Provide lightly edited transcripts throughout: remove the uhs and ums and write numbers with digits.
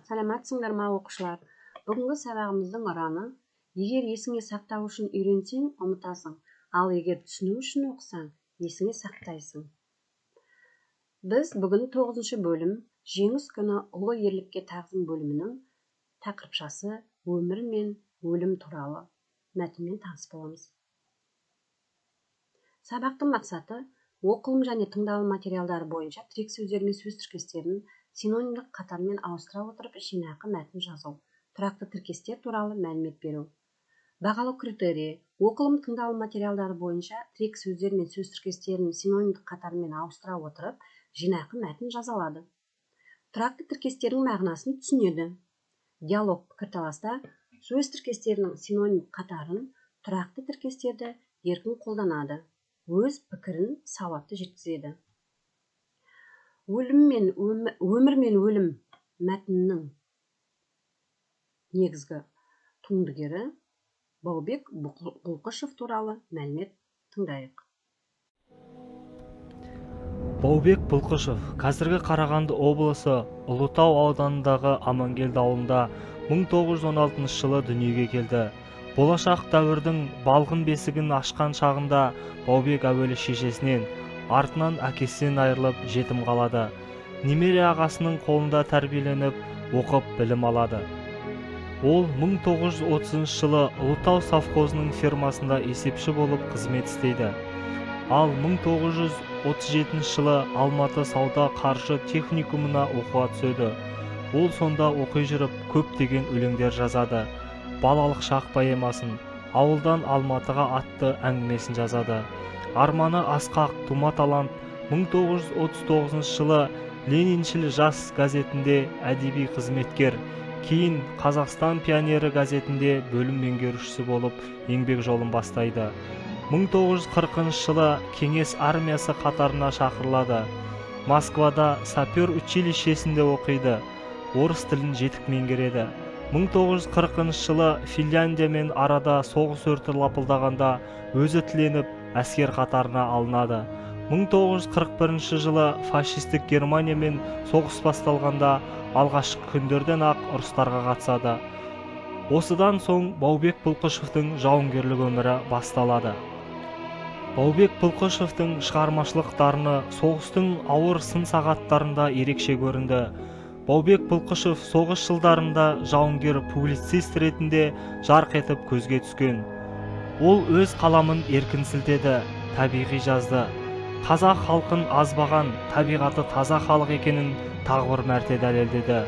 Саламатсыңдар ма, оқушылар? Бүгінгі сабағымыздың ұраны: егер есіңе сақтау үшін үйренсең, ұмытасың, ал егер түсіну үшін оқысаң, есіңе сақтайсың. Біз бүгін 9 бөлім Жеңіс күні ұлы ерлікке тағзым бөлімінің тақырыпшасы өмір мен өлім туралы мәтінмен таныс боламыз. Сабақтың мақсаты: оқылым және тыңдалым материалдары бойынша тірек сөздер мен сөз тіркестерін синонимдік қатармен ауыстыра отырып жинақы мәтін жазу, тұрақты тіркестер туралы мәлімет беру. Бағалау критерийі: оқылым тыңдалым материалдары бойынша тірек сөздер мен сөз тіркестерін синонимдік қатармен ауыстыра отырып жинақы мәтін жаза алады. Тұрақты тіркестердің мағынасын түсінеді. Диалог пікірталаста сөз тіркестерінің синонимдік қатарын, тұрақты тіркестерді еркін қолданады, өз пікірін сауатты жеткізеді. Өмір мен өлім мәтінінің негізгі туындыгері Баубек Бұлқышев туралы мәлімет тыңдайық. Баубек Бұлқышев қазіргі Қарағанды облысы Ұлытау ауданындағы Амангелді ауылында 1916 жылы дүниеге келді. Болашақ дәуірдің балғын бесігін ашқан шағында Баубек әуелі шешесінен, артынан әкесінен айырылып жетім қалады. Немере ағасының қолында тәрбиеленіп, оқып білім алады. Ол 1930 жылы Ұлытау совхозының фермасында есепші болып қызмет істейді. Ал 1937 жылы Алматы сауда қаржы техникумына оқуға түседі. Ол сонда оқи жүріп көптеген өлеңдер жазады. Балалық шақ поэмасын, Ауылдан Алматыға атты әңгімесін жазады. Арманы асқақ тума талант 1939 жылы Лениншіл жас газетінде әдеби қызметкер, кейін Қазақстан пионері газетінде бөлім меңгерушісі болып еңбек жолын бастайды. 1940 жылы Кеңес армиясы қатарына шақырылады. Москвада сапер училищесінде оқиды, орыс тілін жетік меңгереді. 1940 жылы Финляндиямен арада соғыс өрті лапылдағанда өзі тіленіп әскер қатарына алынады. 1941 жылы фашистік Германиямен соғыс басталғанда алғашқы күндерден-ақ ұрыстарға қатысады. Осыдан соң Баубек Бұлқышевтың жауынгерлік өмірі басталады. Баубек Бұлқышевтың шығармашылық дарыны соғыстың ауыр сын сағаттарында ерекше көрінді. Баубек Бұлқышев соғыс жылдарында жауынгер публицист ретінде жарқ етіп көзге түскен. Ол өз қаламын еркін сілтеді, табиғи жазды. Қазақ халқын азбаған, табиғаты таза халық екенін тағы бір мәрте дәлелдеді.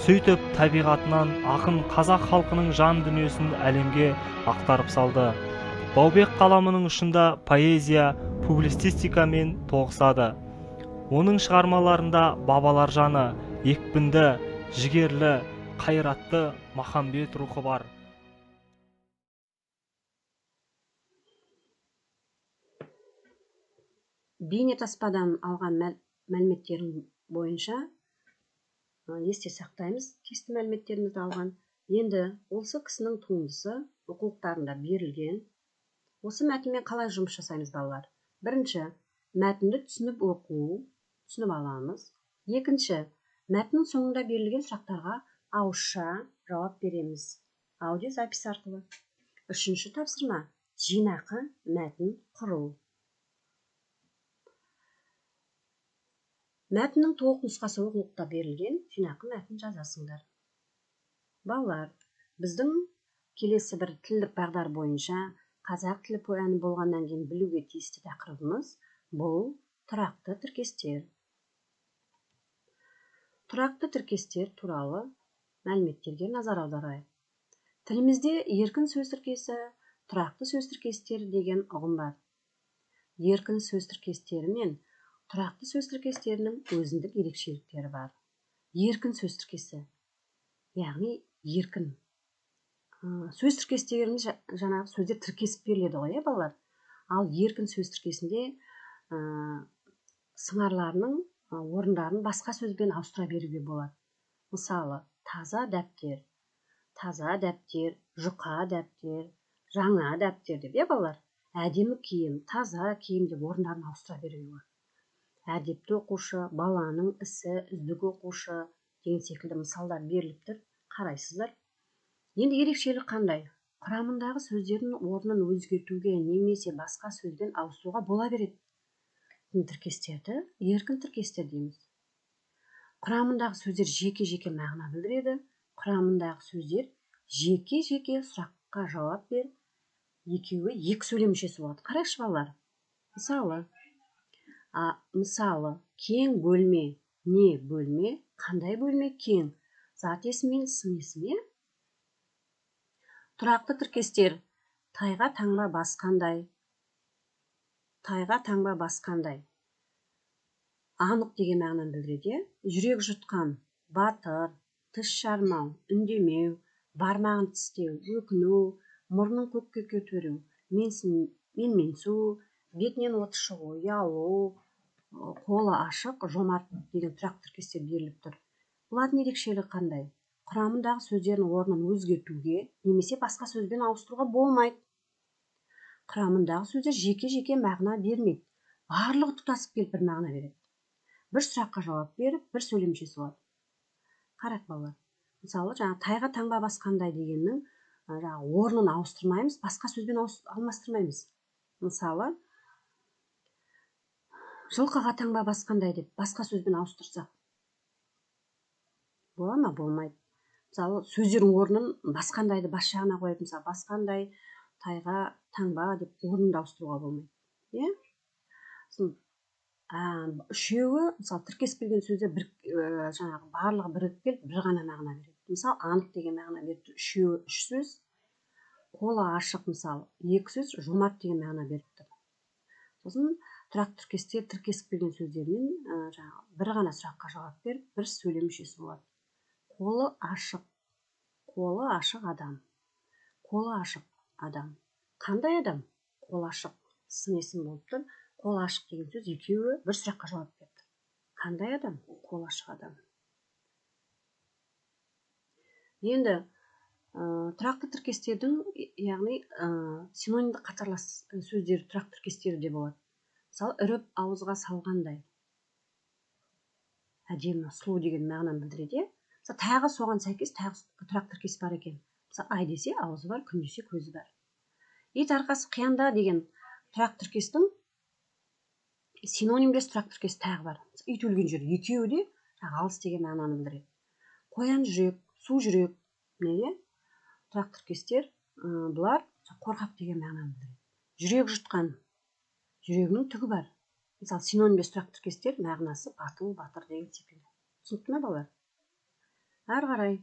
Сөйтіп, табиғатынан ақын қазақ халқының жан дүниесін әлемге ақтарып салды. Баубек қаламының ұшында поэзия, публицистикамен тоғысады. Оның шығармаларында бабалар жаны, екпінді, жігерлі, қайратты Махамбет рухы бар. Бейнетаспадан алған мәліметтерін бойынша есте сақтаймыз, тиісті мәліметтерімізді алған. Енді осы кісінің туындысы оқулықтарында берілген. Осы мәтінмен қалай жұмыс жасаймыз, балалар? Бірінші, мәтінді түсініп оқу, түсініп аламыз. Екінші, мәтіннің соңында берілген сұрақтарға ауызша жауап береміз, аудиозапись арқылы. Үшінші тапсырма, жинақы мәтін құру. Мәтіннің толық нұсқасы оқулықта берілген, жинақы мәтін жазасыңдар. Балалар, біздің келесі бір тілдік бағдар бойынша қазақ тілі пәні болғаннан кейін білуге тиісті тақырыбымыз бұл тұрақты тіркестер. Тұрақты тіркестер туралы мәліметтерге назар аударайық. Тілімізде еркін сөз тіркесі, тұрақты сөз тіркестері деген ұғым бар. Еркін сөз тіркестері мен тұрақты сөз тіркестерінің өзіндік ерекшеліктері бар. Еркін сөз тіркесі, яғни еркін сөз тіркестеріміз жаңағы сөздер тіркесіп беріледі ғой, балалар. Ал еркін сөз тіркесінде сыңарларының орындарын басқа сөзбен ауыстыра беруге болады. Мысалы, таза дәптер, таза дәптер, жұқа дәптер, жаңа дәптер деп, балалар. Әдемі киім, таза киім деп орындарын ауыстыра беруге болады. Әдепті оқушы, баланың ісі, үздік оқушы деген секілді мысалдар беріліп тұр, қарайсыздар. Енді ерекшелігі қандай? Құрамындағы сөздердің орнын өзгертуге немесе басқа сөзбен ауыстыруға бола береді. Тіркестерді еркін тіркестер дейміз. Құрамындағы сөздер жеке-жеке мағына білдіреді. Құрамындағы сөздер жеке-жеке сұраққа жауап беріп, екеуі екі сөйлем мүшесі болады. Қарайықшы балалар. Мысалы, кең бөлме, не бөлме, қандай бөлме кең? Зат есім мен сын есім, иә? Тұрақты тіркестер тайға таңба басқандай, тайға таңба басқандай. Анық деген мағынаны білдіреді, иә? Жүрек жұтқан, батыр, тіс жармау, үндемеу, бармағын тістеу, өкіну, мұрнын көкке көтеру, менменсу, бетінен от шығу, ұялу, қолы ашық, жомарт деген тұрақты тіркестер беріліп тұр. Бұлардың ерекшелігі қандай? Құрамындағы сөздердің орнын өзгертуге немесе басқа сөзбен ауыстыруға болмайды. Құрамындағы сөздер жеке-жеке мағына бермейді. Барлығы тұтасып келіп бір мағына береді. Бір сұраққа жауап беріп, бір сөйлем мүшесі болады. Қарақ балалар. Мысалы, жаңа тайға таңба басқандай дегеннің жаңа орнын ауыстырмаймыз, басқа сөзбен алмастырмаймыз. Мысалы, жылқыға таңба басқандай деп басқа сөзбен ауыстырсақ бола ма? Болмайды. Мысалы, сөздердің орнын басқандайды бас жағына қойып, мысалы, басқандай тайға таңба деп орнын ауыстыруға болмайды. Иә? Сосын үшеуі, мысалы, тіркесіп келген сөздер бір жаңағы барлығы бірігіп келіп бір ғана мағына береді. Мысалы, анық деген мағына беріп тұр. Үшеуі үш сөз, қолы ашық, мысалы, екі сөз, жомарт деген мағына беріп тұр. Сосын тұрақты тіркестер тіркесіп келген сөздермен жаңағы бір ғана сұраққа жауап беріп, бір сөйлем мүшесі болады. Қолы ашық, қолы ашық адам, қолы ашық адам. Қандай адам? Қолы ашық, сын есім болып тұр. Қолы ашық деген сөз екеуі бір сұраққа жауап берді. Қандай адам? Қолы ашық адам. Енді тұрақты тіркестердің, яғни синонимді қатарлас сөздері тұрақты тіркестері де болады. Мысалы, іріп ауызға салғандай. Әдемі, сұлу деген мағынаны білдіреді. Мысалы, тағы соған сәйкес тағы тұрақты тіркес бар екен. Мысалы, ай десе аузы бар, күн десе көзі бар. Ит арқасы қиянда деген тұрақты тіркестің синонимдес тұрақты тіркес тағы бар. Ит өлген жер екеуі де алыс деген мағынаны білдіреді. Қоян жүрек, су жүрек, неге? Тұрақты тіркестер бұлар қорқақ деген мағынаны білдіреді. Жүрек жұтқан, жүрегінің түгі бар. Мысалы, синонимдес тұрақты тіркестер мағынасы батыл, батыр деген секілді. Түсінікті ме балалар? Әрі қарай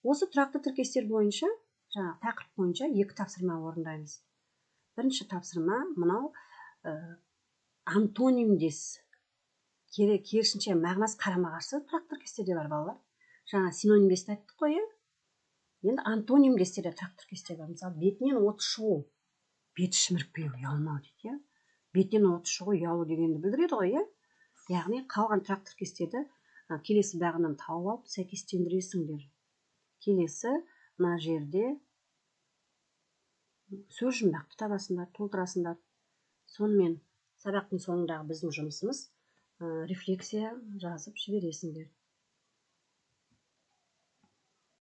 осы тұрақты тіркестер бойынша, жаңағы тақырып бойынша екі тапсырма орындаймыз. Бірінші тапсырма мынау антонимдес, керісінше мағынасы қарама-қарсы тұрақты тіркестер де бар балалар. Жаңа синонимдесті айттық қой, иә? Енді антонимдестер де тұрақты тіркестер бар. Мысалы, бетінен от шығу, беті шімірікпеу, ұялмау дейді, иә? Бетінен от шығу, ұялу дегенді білдіреді ғой, иә? Яғни қалған тұрақты тіркестерді келесі бағынан тауып алып сәйкестендіресіңдер. Келесі мына жерде сөз жұмбақты табасыңдар, толтырасыңдар. Сонымен сабақтың соңындағы біздің жұмысымыз рефлексия жазып жібересіңдер.